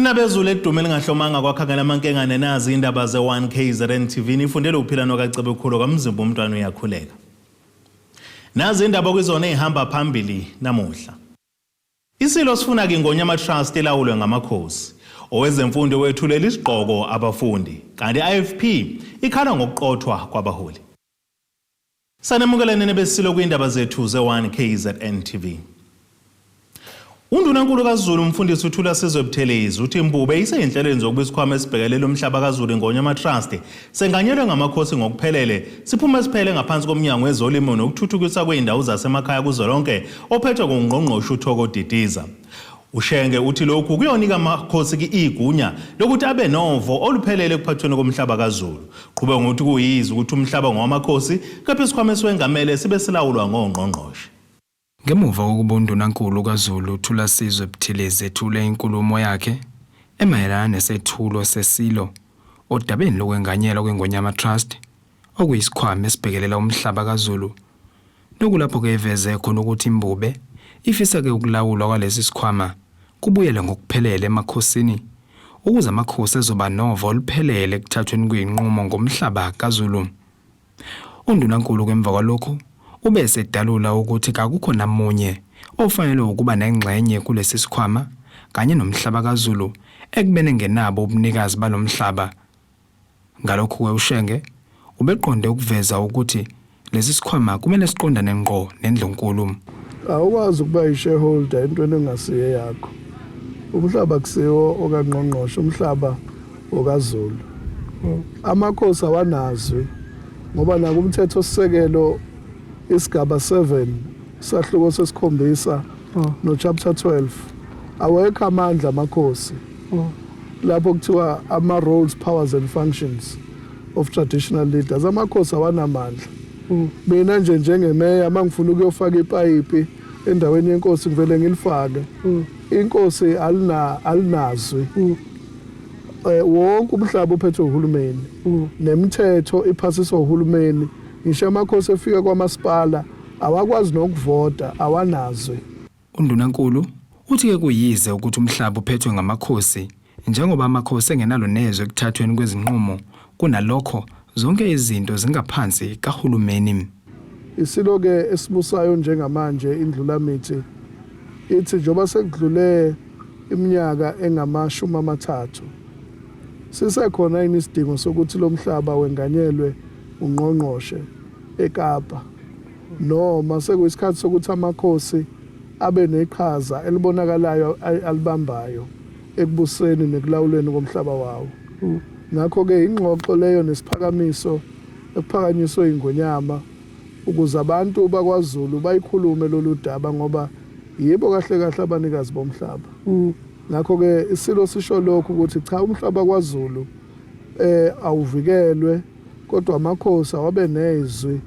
Nabezulu edume lingahlomanga kwakhangela amankengane nazi indaba ze-1 KZN TV nifundele uphila nokaCebekhulu kamzimba umntwana uyakhuleka. Nazi indaba kwizona ezihamba phambili namuhla. Isilo sifuna ke Ingonyama Trust ilawulwe ngamakhosi. Owezemfundo wethulela isigqoko abafundi kanti i-IFP ikhala ngokuqothwa kwabaholi. Sanemukelene nebesilo kwindaba zethu ze-1 KZN TV. UNdunankulu kaZulu uMfundisi uThulasizwe Buthelezi uthi iMbube iseyinhlelweni zokuba isikhwama esibhekelela umhlaba kaZulu Ingonyama Trust senganyelwe ngamakhosi ngokuphelele siphume siphele ngaphansi komnyango wezolimo nokuthuthukiswa kwey'ndawo zasemakhaya kuzwelonke ophethwe ngungqongqoshe uThoko Didiza. UShenge uthi lokhu kuyonika amakhosi igunya lokuthi abe novo oluphelele ekuphathweni komhlaba kaZulu. Qhube ngokuthi kuyize ukuthi umhlaba ngowamakhosi kepha isikhwama esiwengamele sibe silawulwa ngongqongqoshe. Ngemuva kokuba uNdunankulu kaZulu uThulasizwe Buthelezi ethule inkulumo yakhe emayelana nesethulo seSilo odabeni lokwenganyelwa kweNgonyama Trust, okuyisikhwama esibhekelela umhlaba kaZulu, nokulapho-ke eveze khona ukuthi iMbube ifisa-ke ukulawulwa kwalesi sikhwama kubuyele ngokuphelele emakhosini ukuze amakhosi ezoba novo oluphelele ekuthathweni kwey'nqumo ngomhlaba kaZulu. UNdunankulu emva kwalokhu ube esedalula ukuthi kakukho namunye ofanelwe wukuba nengxenye kulesi sikhwama kanye nomhlaba kaZulu ekubeni engenabo ubunikazi balo mhlaba. Ngalokhu-ke uShenge ubeqonde ukuveza ukuthi lesi sikhwama kumele siqondane ngqo neNdlunkulu. Awukwazi ukuba yi-shareholder entweni engasiyo eyakho. Umhlaba akusiwo okangqongqoshe, umhlaba okaZulu. Amakhosi awanazwi ngoba nakumthethosisekelo isigaba 7 sahluko sesikhombisa no-chapter 12 awekho amandla amakhosi lapho kuthiwa ama-roles, powers and functions of traditional leaders. Amakhosi awanamandla. Mina nje njengemeya uma ngifuna ukuyofaka ipayipi endaweni yenkosi ngivele ngilifake. Inkosi alinazwi. Wonke umhlaba uphethwe uhulumeni nemithetho iphasiswa uhulumeni. Ngisho amakhosi efika kwamasipala awakwazi nokuvota, awanazwi. UNdunankulu uthi-ke kuyize ukuthi umhlaba uphethwe ngamakhosi njengoba amakhosi engenalo nezwi ekuthathweni kwezinqumo, kunalokho zonke izinto zingaphansi kahulumeni. Isilo-ke esibusayo njengamanje iNdlulamithi ithi njengoba sekudlule iminyaka engama-30 sisekhona yini isidingo sokuthi lo mhlaba wenganyelwe ungqongqoshe eKapa noma sekuyisikhathi sokuthi amakhosi abe neqhaza elibonakalayo alibambayo ekubuseni nekulawulweni komhlaba wawo. Ngakho-ke ingxoxo leyo nesiphakamiso ekuphakanyiswe iNgonyama ukuze abantu bakwaZulu bayikhulume lolu daba ngoba yibo kahle kahle abanikazi bomhlaba. Ngakho-ke iSilo sisho lokhu ukuthi cha umhlaba kwaZulu awuvikelwe kodwa amakhosi awabe nezwi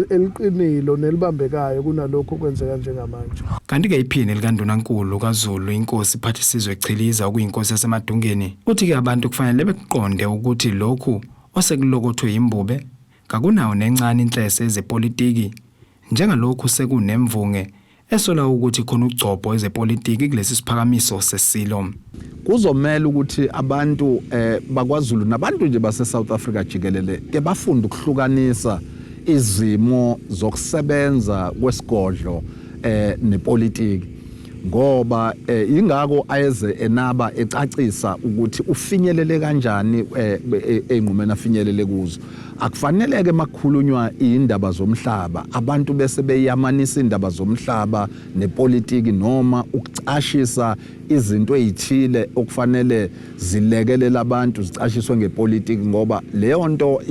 eliqinile nelibambekayo kunalokhu okwenzeka njengamanje. Kanti-ke iphini likaNdunankulu kaZulu iNkosi Phathisizwe Chiliza okuyinkosi yaseMadungeni uthi-ke abantu kufanele bekuqonde ukuthi lokhu osekulokothwe yiMbube kakunawo nencane inhlese ezepolitiki njengalokhu sekunemvunge esola ukuthi khona ugcobho ezepolitiki kulesi siphakamiso seSilo. Kuzomela ukuthi abantu bakwaZulu nabantu nje base South Africa jikelele ke bafunde ukuhlukanisa izimo zokusebenza kwesigodlo nepolitiki ngoba ingako ayeze enaba ecacisa ukuthi ufinyelele kanjani ey'nqumeni afinyelele kuzo. Akufaneleke makukhulunywa indaba zomhlaba abantu bese beyamanisa indaba zomhlaba nepolitiki noma ukucashisa izinto ezithile okufanele zilekelele abantu zicashiswe ngepolitiki ngoba leyo nto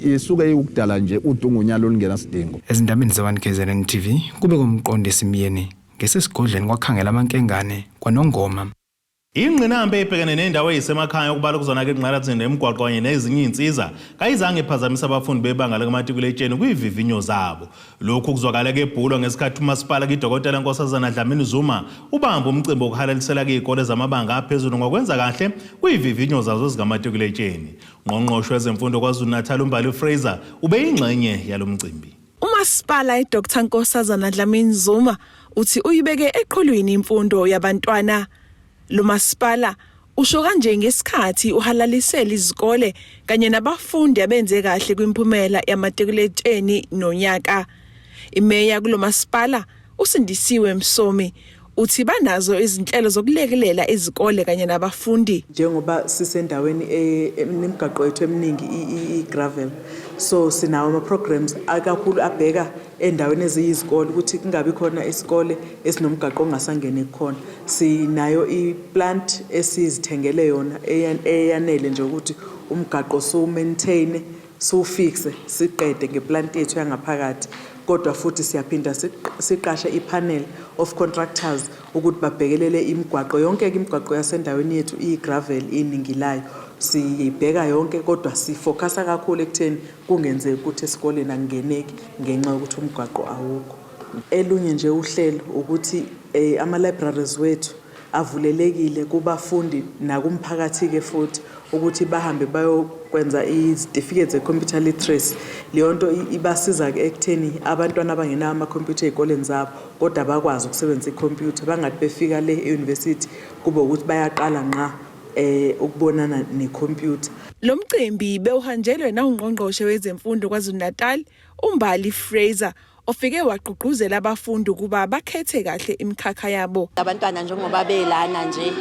isuke iwukudala nje udungunyalo olungenasidingo. Ezindabeni ze-1 KZN TV kube komqondisi Myeni ngesesigodlweni kwakhangela amankengane kwaNongoma. Ingqinamba ebhekene nendawo eyisemakhaya okubalwa kuzona-ke ingqalasizinda yemigwaqo kanye nezinye iy'nsiza kayizange iphazamise abafundi bebanga likamatikuletsheni kwivivinyo zabo. Lokhu kuzwakale kebhulwa ngesikhathi umasipala kiDokotela Nkosazana Dlamini Zuma ubamba umcimbi wokuhalalisela kuy'kole zamabanga aphezulu ngokwenza kahle kwivivinyo zazo zikamatikuletsheni. Ngqongqoshe wezemfundo KwaZulu-Natal uMbali Fraser ubeyingxenye yalo mcimbi. Umasipala iDr Nkosazana Dlamini Zuma uthi uyibeke eqhulwini imfundo yabantwana. Lo masipala usho kanje ngesikhathi uhalalisela izikole kanye nabafundi abenze kahle kwimphumela yamatikuletsheni nonyaka. Imeya kulo masipala uSindisiwe Msomi uthi banazo izinhlelo zokulekelela izikole kanye nabafundi. Njengoba sisendaweni enemigaqo yethu eminingi i-gravel, so sinawo ama-programs akakhulu abheka endaweni eziyizikole ukuthi kungabi khona isikole esinomgaqo ongasangene kukhona. Sinayo i-plant esizithengele yona eyanele nje ukuthi umgaqo siwu-maintain, siwufixe, siqede ngeplant yethu yangaphakathi. Kodwa futhi siyaphinda siqashe i-panel of contractors ukuthi babhekelele imigwaqo yonke. Ke imigwaqo yasendaweni yethu iyi-gravel iningi layo, siyibheka yonke, kodwa sifocusa kakhulu ekutheni kungenzeki ukuthi esikoleni akungeneki ngenxa yokuthi umgwaqo awukho. Elunye nje uhlelo ukuthi ama-libraries wethu avulelekile kubafundi nakumphakathi-ke futhi ukuthi bahambe bayokwenza izitifiketi ze-computer literacy. Leyo nto ibasiza-ke ekutheni abantwana abangenawo amakhompyutha ey'koleni zabo kodwa bakwazi ukusebenzisa ikhompyutha, bangathi befika le e-university kube ukuthi bayaqala ngqa ukubonana nekhompyutha. Lo mcimbi bewuhanjelwe nawungqongqoshe wezemfundo KwaZulu-Natal uMbali Fraser, ofike wagqugquzela abafundi ukuba bakhethe kahle imikhakha yabo. Abantwana njengoba belana nje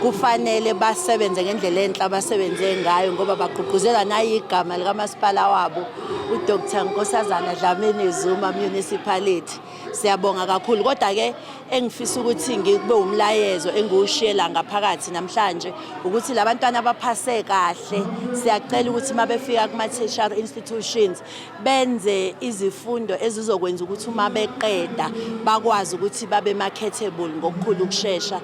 kufanele basebenze ngendlela enhle abasebenze ngayo, ngoba bagqugquzela nayo igama likamasipala wabo uDr Nkosazana Dlamini Zuma Municipality. Siyabonga kakhulu, kodwa ke engifisa ukuthi ngikube umlayezo engiwushiyela ngaphakathi namhlanje ukuthi labantwana abaphase kahle, siyacela ukuthi mabefika kuma tertiary institutions benze izifundo ezizokwenza ukuthi uma beqeda bakwazi ukuthi babe marketable ngokukhulu ukushesha,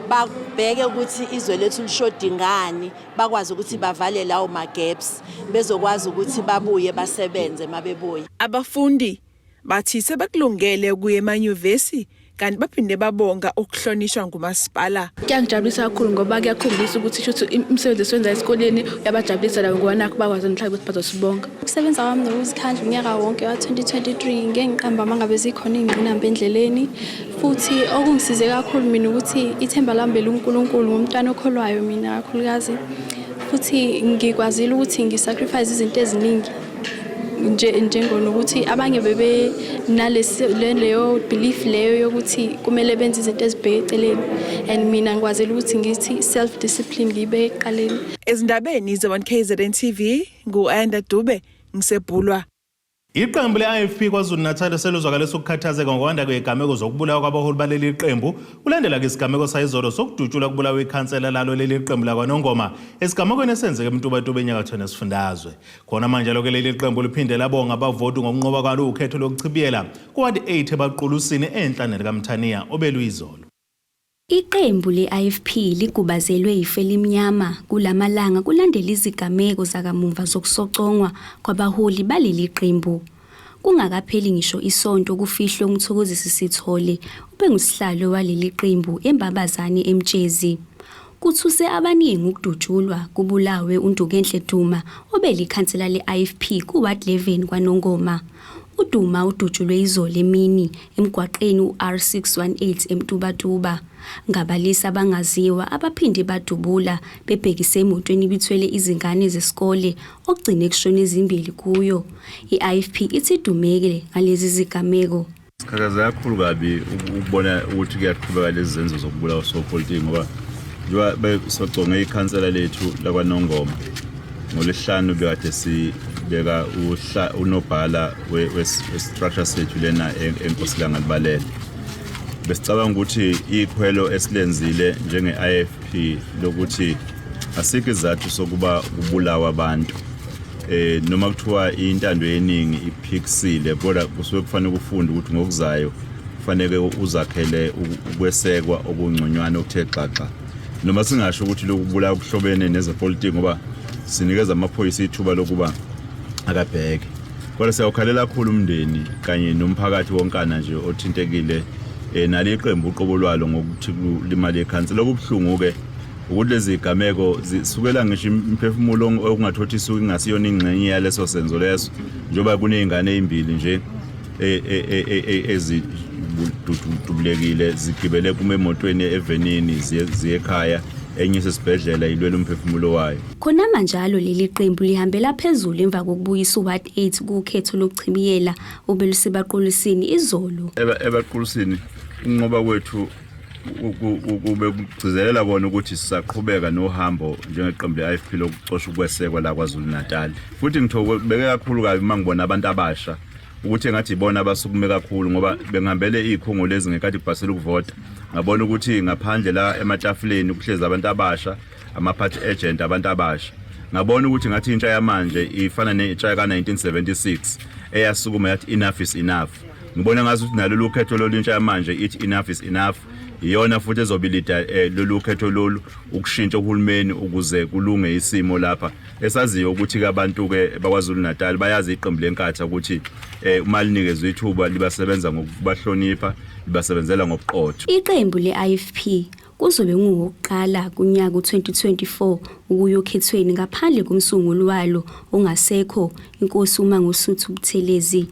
babheke ukuthi izwe lethu lishodi ngani, bakwazi ukuthi bavale lawo ma-gaps, bezokwazi ukuthi babuye basebenze mabebuya. Abafundi bathi sebekulungele ukuya emanyuvesi, kanti baphinde babonga ukuhlonishwa ngumasipala. Kuyangijabulisa kakhulu ngoba kuyakhombisa ukuthi shuthi umsebenzi esiwenza esikoleni uyabajabulisa labo, ngoba nakho bakwazi namhlanje ukuthi bazosibonga. Ukusebenza kwami nokuzikhandla unyaka wonke wa-2023, ngeke ngiqamba uma ngabe zikhona iy'ngqinamba endleleni, futhi okungisize kakhulu mina ukuthi ithemba lami beluNkulunkulu, ngumntwana okholwayo mina kakhulukazi, futhi ngikwazile ukuthi ngisacrifice izinto eziningi nje njengonokuthi abanye bebe nalesi leyo belief leyo yokuthi kumele benze izinto ezibheke eceleni, and mina ngikwazile ukuthi ngithi self discipline ngibe ekuqaleni. Ezindabeni ze-1 KZN TV, ngu-Ayanda Dube, ngisebhulwa. Iqembu le-IFP KwaZulu-Natal seluzwakalisa ukukhathazeka ngokwanda kwezigameko zokubulawa kwabaholi baleli qembu, kulandela-ke isigameko sayizolo sokudutshulwa kubulawa ikhansela lalo leli qembu lakwaNongoma esigamekweni esenzeke eMtubatuba enyakatho nesifundazwe. Khona manje-ke leli qembu liphinde labonga abavoti ngokunqoba kwalo ukhetho lokuchibiyela kuwadi 8 eBaqulusini enhla nelikaMthaniya obeluyizolo. Iqembu le-IFP ligubazelwe ifu elimnyama kulamalanga kulandela izigameko zakamuva zokusocongwa kwabaholi baleli qembu. Kungakapheli ngisho isonto kufihlwe uMthokozisi Sithole ubengusihlalo waleli qembu eMbabazane eMtshezi. Kuthuse abaningi ukudutshulwa kubulawe uNdukenhle Duma obelikhansela le-IFP ku-Ward 11 kwaNongoma. UDuma udutshulwe izolo emini emgwaqeni u-R618 eMtubatuba ngabalisa abangaziwa abaphinde badubula bebhekise emotweni ibithwele izingane zesikole, okugcine kushone ezimbili kuyo. I-IFP ithi idumeke ngalezi zigameko. Sikhathaza kakhulu kabi ukubona ukuthi kuyaqhubeka lezi zenzo zokubulawa sopolitiki, ngoba njengoba soconge ikhansela lethu lakwaNongoma ngolwesihlanu, bekade sibeka unobhala we-structure sethu lena eNkosi Langalibalele. Besicabanga ukuthi ikhwelo esilenzile njenge-IFP lokuthi asikho isizathu sokuba kubulawa abantu, noma kuthiwa intando yeningi iphikisile, kodwa kusuke kufanele kufunde ukuthi ngokuzayo kufanele uzakhele ukwesekwa okungconywana okuthe xaxa. Noma singasho ukuthi lokhu kubulawa kuhlobene nezepolitiki, ngoba sinikeza amaphoyisa ithuba lokuba akabheke, kodwa siyawukhalela kakhulu umndeni kanye nomphakathi wonkana nje othintekile, nali iqembu uqobo lwalo ngokuthi kulimali yekhansela. Okubuhlungu ke ukuthi lezi zigameko zisukela ngisho imiphefumulo okungathothi isuke ingasiyona ingxenye yaleso senzo leso, njengoba kuney'ngane ey'mbili nje. Zidubulekile, zigibele kuma emotweni evenini ziye ekhaya, enye isesibhedlela ilwela umphefumulo wayo. Khonamanjalo leli qembu lihambela phezulu emva kokubuyisa uWard 8 kukhetho lokuchibiyela obeluseBaqulusini izolo. EBaqulusini ukunqoba kwethu kube kugcizelela kona ukuthi sisaqhubeka nohambo njengeqembu le-IFP lokucosha ukwesekwa la KwaZulu-Natal. Futhi ngithobeke kakhulu kabi uma ngibona abantu abasha ukuthi engathi ibona abasukume kakhulu, ngoba bengihambele iy'khungo lezi ngenkathi kubhasela ukuvota, ngabona ukuthi ngaphandle la ematafuleni kuhlezi abantu abasha, ama-party agent abantu abasha. Ngabona ukuthi ngathi intsha yamanje ifana nentsha ka-1976 eyasukuma yathi enough is enough. Ngibona ngazi ukuthi nalolu khetho lolu intsha yamanje ithi enough is enough, iyona futhi ezobilida lolu khetho lolu ukushintsha uhulumeni ukuze kulunge isimo lapha. Esaziyo ukuthi-ke abantu-ke bakwaZulu Natal bayazi iqembu leNkatha ukuthi uma linikezwe ithuba libasebenza ngokubahlonipha, libasebenzela ngobuqotho. Iqembu le-IFP kuzobe kungokokuqala kunyaka u-2024 ukuya okhethweni ngaphandle komsunguli walo ongasekho inkosi uMangosuthu Buthelezi.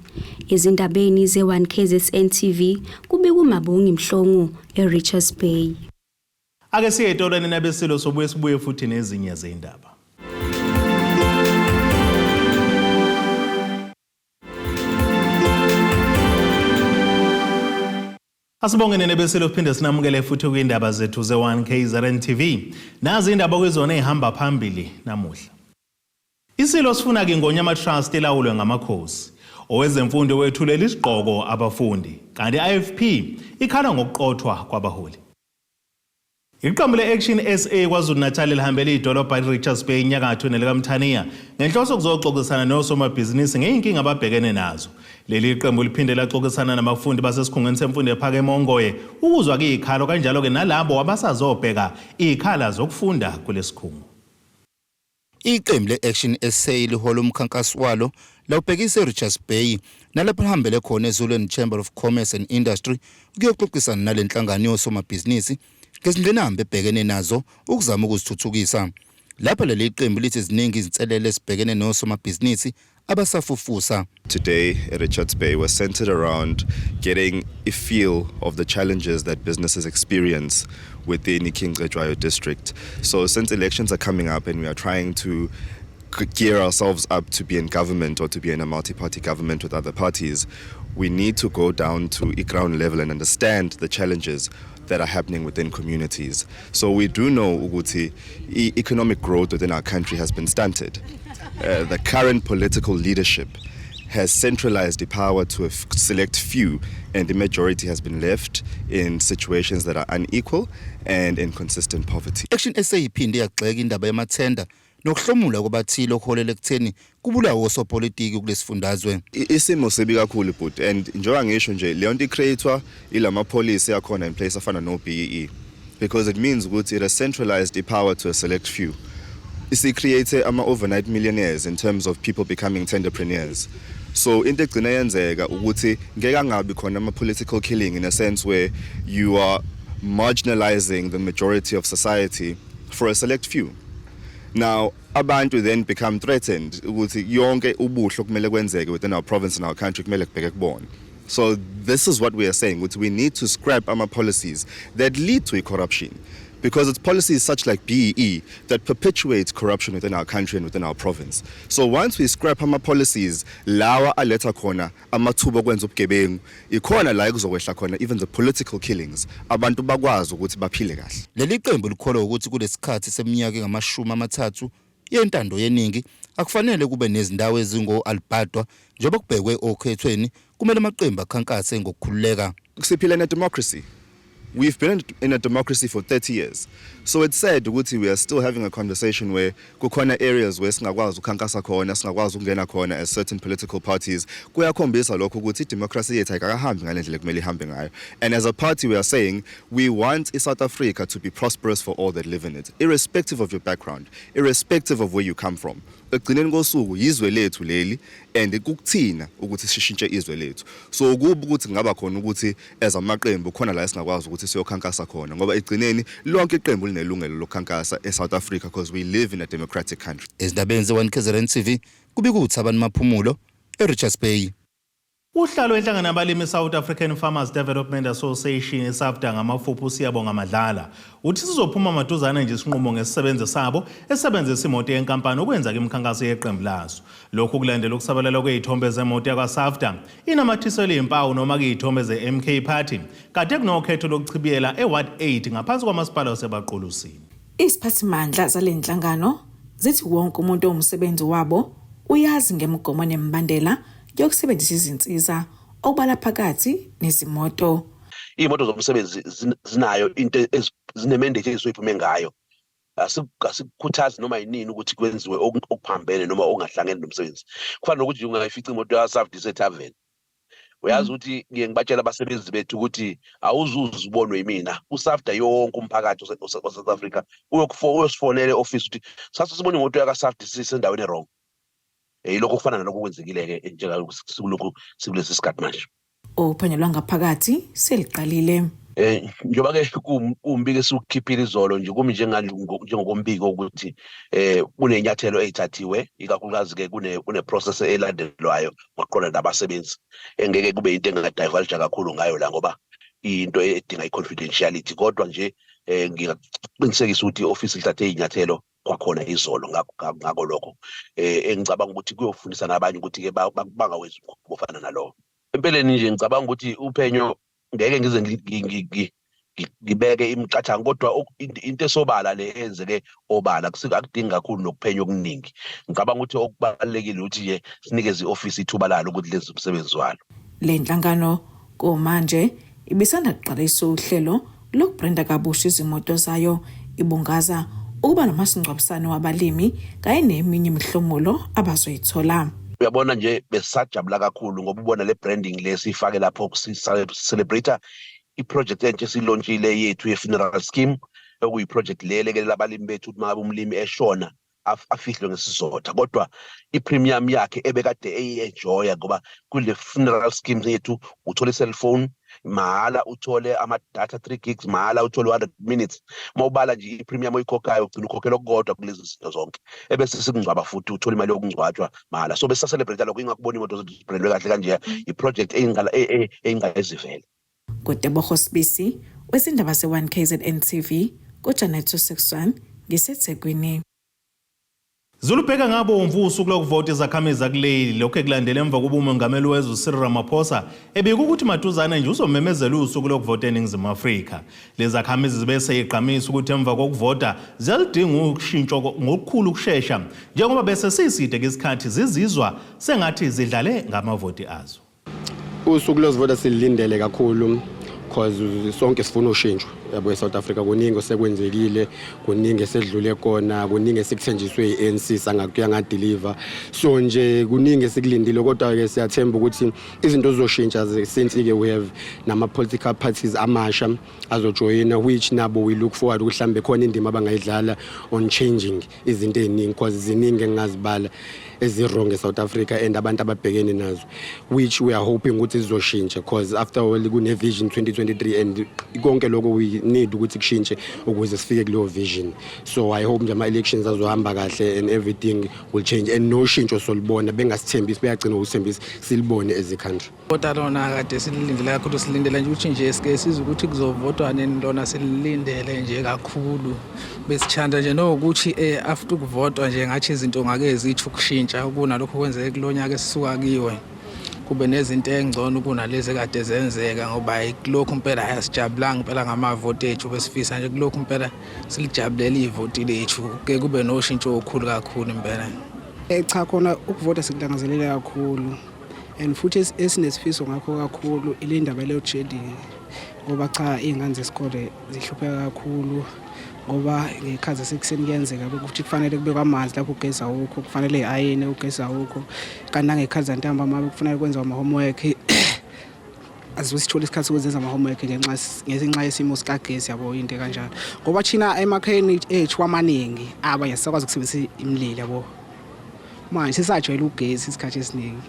Ezindabeni ze-1 KZN TV kubika uMabongi Mhlongo eRichards Bay. Ake siye etolweni nabesilo, sobuye sibuye futhi nezinye zendaba. Asibonge nene besilo, siphinde sinamukele futhi kwindaba zethu ze-1 KZN TV. Nazi indaba kwizona ezihamba phambili namuhla. Isilo sifuna ke Ingonyama Trust elawulwe ngamakhosi. Owezemfundo wethulela isigqoko abafundi, kanti IFP ikhala ngokuqothwa kwabaholi. Iqembu le-Action SA KwaZulu-Natal lihambele idolobha i-Richards Bay enyakatho nelikaMthaniya ngenhloso yokuzoxoxisana nosomabhizinisi ngey'nkinga ababhekene nazo. Leli qembu liphinde laxoxisana nabafundi basesikhungweni semfundo ephakeme Ongoye ukuzwa kiyikhalo kanjalo-ke nalabo abasazobheka iy'khala zokufunda kulesikhungo. Iqembu le-Action SA lihola umkhankaso walo lawubhekisa eRichards Bay nalapho lihambele khona eZulwini Chamber of Commerce and Industry ukuyoxoxisana nale nhlangano yosomabhizinisi ngezingqinamba ebhekene nazo ukuzama ukuzithuthukisa. Lapha leli qembu lithi ziningi izinselele ezibhekene nosomabhizinisi abasafufusa. Today at Richards Bay was centered around getting a feel of the challenges that businesses experience within King Cetshwayo district. So since elections are coming up and we are trying to gear ourselves up to be in government or to be in a multi-party government with other parties, we need to go down to a ground level and understand the challenges that are happening within communities. So we do know ukuthi economic growth within our country has been stunted. The current political leadership has centralized the power to a select few, and the majority has been left in situations that are unequal and in consistent poverty. Action SA iphinde yagxeka indaba yamathenda nokuhlomula kwabathile okuholela ekutheni kubulawe osopolitiki kulesifundazwe. Isimo sibi kakhulu bhuti, and njengoba ngisho nje, leyo nto i-create-wa ilama policy akhona in place afana no-BEE, because it means ukuthi it has centralized the power to a select few. Isi-create ama-overnight millionaires in terms of people becoming tenderpreneurs. So into egcina yenzeka ukuthi ngeke angabi khona ama-political killing in a sense where you are marginalizing the majority of society for a select few. Now abantu then become threatened ukuthi yonke ubuhle okumele kwenzeke within our province and our country kumele kubheke kubona. So this is what we are saying, ukuthi we need to scrap our policies that lead to corruption, because it's policies such like BEE that perpetuate corruption within our country and within our province. So once we scrap ama policies lawa aletha khona amathuba okwenza ubugebengu, ikhona la ekuzokwehla khona even the political killings, abantu bakwazi ukuthi baphile kahle. Leli qembu likholwa ukuthi kulesikhathi seminyaka engama-30 yentando yeningi akufanele kube nezindawo ezingo-alibhadwa. Njengoba kubhekwe okhethweni, kumele amaqembu akhankase ngokukhululeka. Siphila in a democracy. We've been in a democracy for 30 years. So it's sad ukuthi we are still having a conversation where kukhona areas where singakwazi ukukhankasa khona, singakwazi ukungena khona as certain political parties. Kuyakhombisa lokho ukuthi idemocracy yethu ayikakahambi ngale ndlela ekumele ihambe ngayo. And as a party we are saying we want South Africa to be prosperous for all that live in it, irrespective of your background, irrespective of where you come from. Ekugcineni kosuku yizwe lethu leli and kukuthina ukuthi sishintshe izwe lethu. So kuba ukuthi kungaba khona ukuthi as amaqembu khona la esingakwazi ukuthi siyokhankasa khona, ngoba ekugcineni lonke iqembu linelungelo lokukhankasa eSouth Africa because we live in a democratic country. Ezindabeni ze-1 KZN TV kubika uThabani Maphumulo eRichards Bay. Uhlalo wenhlangano yabalimi South African Farmers Development Association iSAFDA ngamafuphi uSiyabonga Madlala uthi sizophuma maduzane nje isinqumo ngesisebenzi sabo esebenzisa imoto yenkampani ukwenza imikhankaso yeqembu laso. Lokhu kulandela ukusabalala kwezithombe zemoto yakwaSAFDA inamathiselwe izimpawu noma kuyithombe ze-MK Party kade kunokhetho lokuchibiyela eWard 8 ngaphansi kwamasipala waseBaqulusini. Iziphathimandla zale nhlangano zithi wonke umuntu owumsebenzi wabo uyazi ngemigomo nemibandela yokusebenzisa izinsiza okubala phakathi nezimoto. Iy'moto zomsebenzi zinayo into zine-mandate ey'suke iphume ngayo. Asikukhuthazi noma yinini ukuthi kwenziwe okuphambene noma okungahlangene nomsebenzi. Kufana nokuthi ungayifica imoto yakwaSAFDA isethaveni. Uyazi ukuthi ngiye ngibatshela abasebenzi bethu ukuthi awuzuze ubonwe yimina. USAFDA yonke umphakathi wase-South Africa uyosifonela e-office ukuthi sase sibona imoto yakwaSAFDA sisendaweni e-wrong. Yilokho okufana nalokho okwenzekile-ke njengalokhu sikulesi sikhathi manje. Uphenyo lwangaphakathi seliqalile. Njengoba-ke kuwumbiko esiwukhiphile izolo nje kumi njengokombiko ukuthi kuney'nyathelo ey'thathiwe ikakhulukazi-ke kune-process elandelwayo ngokuqonda nabasebenzi engeke kube into enginga-divulge kakhulu ngayo la ngoba into edinga i-confidentiality kodwa nje ngingakuqinisekisa ukuthi i-ofisi lithathe iy'nyathelo kwakhona izolo ngakho lokho engicabanga ukuthi kuyofundisa nabanye ukuthi-ke bangawenzi umkhuba ofana nalowo. Empeleni nje ngicabanga ukuthi uphenyo ngeke ngize ngibeke imiqathango kodwa into esobala le eyenzeke obala akudingi kakhulu nokuphenya okuningi. Ngicabanga ukuthi okubalulekile ukuthi nje sinikeze i-ofisi ithuba lalo ukuthi lenze umsebenzi walo. Le nhlangano kumanje ibisanda kuqalisa uhlelo lokubrenda kabusha izimoto zayo ibungaza ukuba nomasingcwabisane wabalimi kanye neminye imihlomulo abazoyithola. Uyabona nje besajabula kakhulu ngoba ubona le branding le siyifake lapho celebrate i-project entsha esiyi-launchile yethu ye-funeral scheme okuyi-project le elekelela abalimi bethu ukuthi mangabe umlimi eshona afihlwe ngesizotha kodwa i-premium yakhe ebekade eyi-enjoya ngoba kule funeral scheme yethu uthole i-cellphone mahhala, uthole ama-data 3 gigs mahhala, uthole 100 minutes. Mawubala nje i-premium oyikhokhayo ugcina ukhokhela okukodwa kulezi zinto zonke, ebese sikungcwaba futhi uthole imali yokungcwatshwa mahhala. So besisa-celebrate lokho, ingakubona imoto zethu zibrandwe kahle kanje, i-project eyingqayizivele. Ngutebogo Sibisi wezindaba ze-1 KZN TV kuJanet 261 ngiseThekwini. Zulubheka ngabomvu usuku lokuvota izakhamizi zakuleli. Lokhu ekulandela emva kokuba umongameli wezwe uCyril Ramaphosa ebika ukuthi maduzane nje uzomemezela usuku lokuvota eNingizimu Afrika. Lezi zakhamizi zibe seyigqamisa ukuthi emva kokuvota ziyaludinga ushintsho ngokukhulu ukushesha njengoba bese siside isikhathi zizizwa sengathi zidlale ngamavoti azo. Usuku lokuvota sililindele kakhulu cause sonke sifuna ushintsho yabo eSouth Africa. Kuningi osekwenzekile, kuningi esedlule kona, kuningi esikuthenjiswe i-ANC sangakuya nga-deliver, so nje kuningi esikulindile. Kodwa ke siyathemba ukuthi izinto zizoshintsha since ke we have nama political parties amasha azojoyina, which nabo we look forward ukuthi mhlambe khona indima abangayidlala on changing izinto ey'ningi, cause ziningi engingazibala ezi-wrong e-South Africa and abantu ababhekene nazo, which we are hoping ukuthi zizoshintsha, cause after all kune-vision 2023 and konke lokho we need ukuthi kushintshe ukuze sifike kuleyo vision. So I hope nje ama-elections azohamba kahle and everything will change and noshintsho solibona, bengasithembisi, beyagcina ngokusithembisa, silibone as a country. Kodwa lona kade sililindele kakhulu, silindele nje ukuthi nje sike sizwe ukuthi kuzovotwa nini. Lona sililindele nje kakhulu, besithanda nje nokuthi after ukuvotwa nje ngathi izinto ngake zitsho ukushintsha kunalokho kwenzeke kulo nyaka esisuka kiwe, kube nezinto engcono kunalezi ekade zenzeka, ngoba kulokhu impela ayasijabulanga impela ngamavoti ethu. Besifisa nje kulokhu impela silijabulela ivoti lethu, ke kube noshintsho okukhulu kakhulu impela. Cha, khona ukuvota sikulangazelela kakhulu and futhi esinesifiso ngakho kakhulu ile ndaba load shedding, ngoba cha, iy'ngane zesikole zihlupheka kakhulu, ngoba ngey'khathi zasekuseni kuyenzeka ukuthi kufanele kubekwe amanzi lapho ugesi awukho, kufanele i-ayine ugesi awukho, kanti nangey'khathi zantambama kufanele kwenziwe ama-homework, azisithole isikhathi sokuzenza ama-homework ngenxa yesimo sikagesi, yabo, into kanjalo, ngoba thina emakhayeni ethu amaningi abanye sisakwazi ukusebenzisa imililo, yabo. Manje sesajwayele ugesi isikhathi esiningi.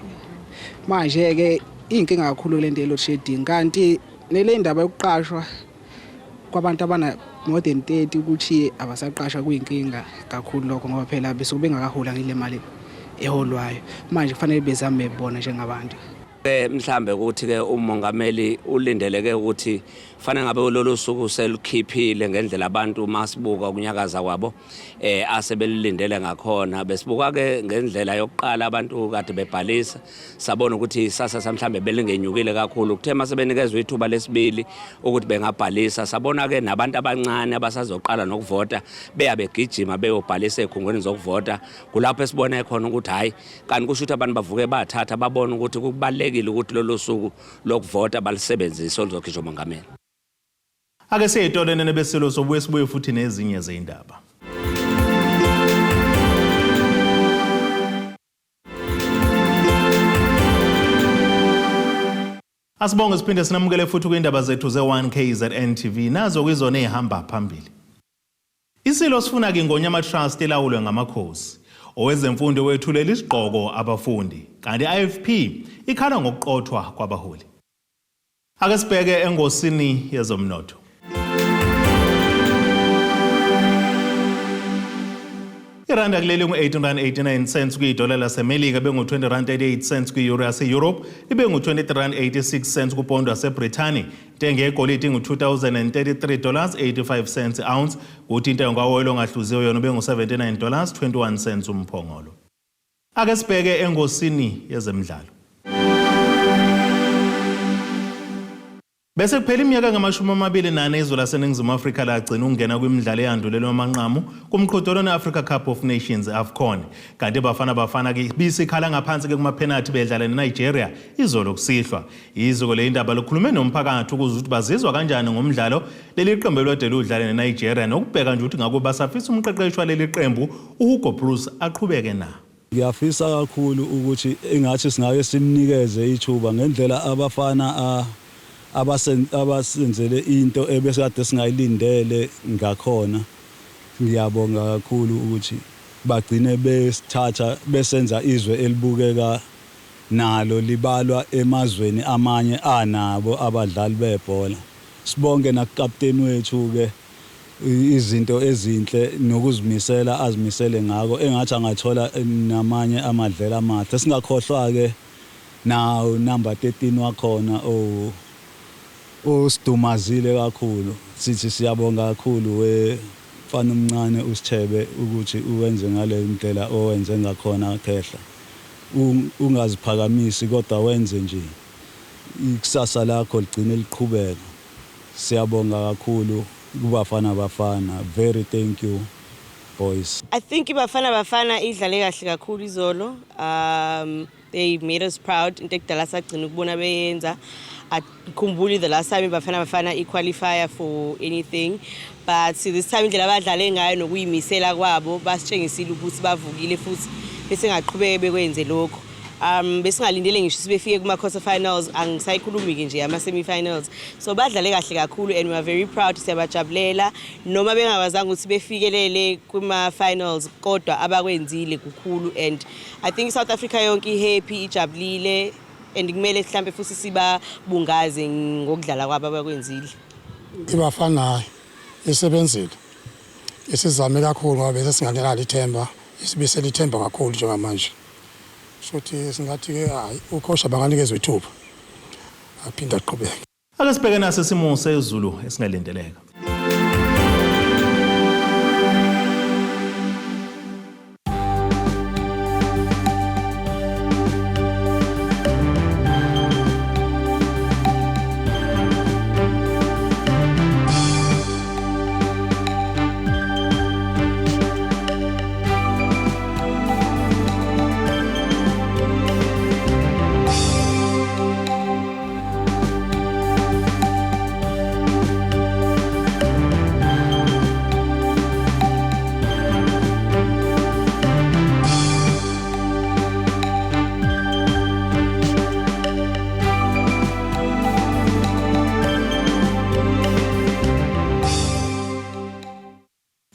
Manje-ke iy'nkinga kakhulu le nto ye-load shedding, kanti nele ndaba yokuqashwa kwabantu abana more than 30 ukuthi abasaqashwa kuyinkinga kakhulu lokho, ngoba phela besuke bengakahola ngile mali eholwayo. Manje kufanele bezame bona njengabantu. Ke mhlambe ukuthi ke umongameli ulindeleke ukuthi fanele ngabe lolu suku selukhiphile ngendlela abantu masibuka ukunyakaza kwabo eh asebelilindele ngakhona. Besibuka ke ngendlela yokuqala abantu kade bebhalisa, sabona ukuthi isasasa mhlambe belingenyukile kakhulu. Kuthe mase benikezwe ithuba lesibili ukuthi bengabhalisa, sabona ke nabantu abancane abasazoqala nokuvota beya begijima beyobhalisa ezikhungweni zokuvota. Kulapho esibone khona ukuthi hayi, kanti kusho ukuthi abantu bavuke bathatha babona ukuthi kubalulekile ukuthi lolu suku lokuvota balisebenzise oluzokhishwa umongameli. Ake siye ey'tolo nebesilo, sobuye sibuye futhi nezinye zey'ndaba. Asibonge siphinde sinamukele futhi kwindaba zethu ze-1 KZN TV, nazo kwizona ey'hamba phambili. Isilo sifuna ke Ingonyama Trust ilawulwe ngamakhosi. Owezemfundo wethulela isigqoko abafundi, kanti i-IFP ikhala ngokuqothwa kwabaholi. Ake sibheke engosini yezomnotho. Iranda kuleli ngu-18 rand 89 cents kwidola laseMelika, bengu-20 rand 38 cents kwi-euro yase-Europe, ibe ngu-23 rand 86 cents kupondo waseBrithani. Intengo yegolide ingu-2033 dollars 85 cents ounce, kuthi intengo kawoyela ongahluziwe yona ube ngu-79 dollars 21 cents umphongolo. Ake sibheke engosini yezemidlalo. Bese kuphela iminyaka engamashumi 24 izwe laseNingizimu Afrika lagcina ukungena kwimidlalo eyandulelwe amanqamu kumqhudelwano we-Africa Cup of Nations, AFCON. Kanti Bafana Bafana ke bisikhala ngaphansi ke kumaphenathi bedlala neNigeria izolo kusihlwa. Iziko le indaba likhulume nomphakathi ukuze ukuthi bazizwa kanjani ngomdlalo leli qembu elwade ludlale neNigeria, nokubheka nje ukuthi ngabe basafisa umqeqeshi waleli qembu uHugo Broos aqhubeke na. Ngiyafisa kakhulu ukuthi engathi singake simnikeze ithuba ngendlela abafana abasenzele into ebesikade singayilindele ngakhona. Ngiyabonga kakhulu ukuthi bagcine besithatha besenza izwe elibukeka nalo libalwa emazweni amanye anabo abadlali bebhola. Sibonge nakukapteni wethu-ke izinto ezinhle nokuzimisela azimisele ngako, engathi angathola namanye amadlela amahle. Singakhohlwa-ke nawo number 13 wakhona osidumazile kakhulu. Sithi siyabonga kakhulu we mfana omncane uSithebe ukuthi uwenze ngale ndlela owenze ngakhona, khehla. Ungaziphakamisi kodwa wenze nje ikusasa lakho ligcine liqhubeka. Siyabonga kakhulu kuBafana Bafana, very thank you boys. I think iBafana Bafana idlale kahle kakhulu izolo. They made us proud, into ekudala sagcina ukubona beyenza. Akukhumbuli the last time iBafana Bafana i-qualify for anything, but this time indlela abadlale ngayo nokuyimisela kwabo basitshengisile ukuthi bavukile futhi bese ngaqhubeke bekwenze lokho. Besingalindele ngisho sibefike kuma-quarter finals, angisayikhulumi-ke nje ama-semi-finals. So badlale kahle kakhulu and we are very proud, siyabajabulela noma bengakwazanga ukuthi befikelele kuma-finals, kodwa abakwenzile kukhulu and I think i-South Africa yonke i-happy, ijabulile, and kumele mhlampe futhi sibabungaze ngokudlala kwabo abakwenzile. IBafana isebenzile, isizame kakhulu ngoba bese singanelalo ithemba, isibisela ithemba kakhulu njengamanje. Shuthi singathi-ke hhayi, ucoach banganikezwa ithuba aphinde aqhubeke. Ake sibheke naso isimo sezulu esingalindeleka.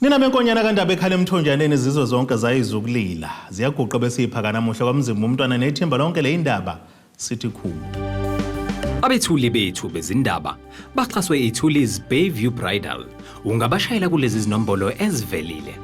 Nina benkonyana kaNdaba ekhala emthonjaneni, zizwe zonke zayizukulila ziyaguqa besiyiphaka namuhla kwamzimba umntwana nethimba lonke le indaba sithi khulu. Abethuli bethu bezindaba baxhaswe iThulis Bayview Bridal. Ungabashayela kulezi zinombolo ezivelile.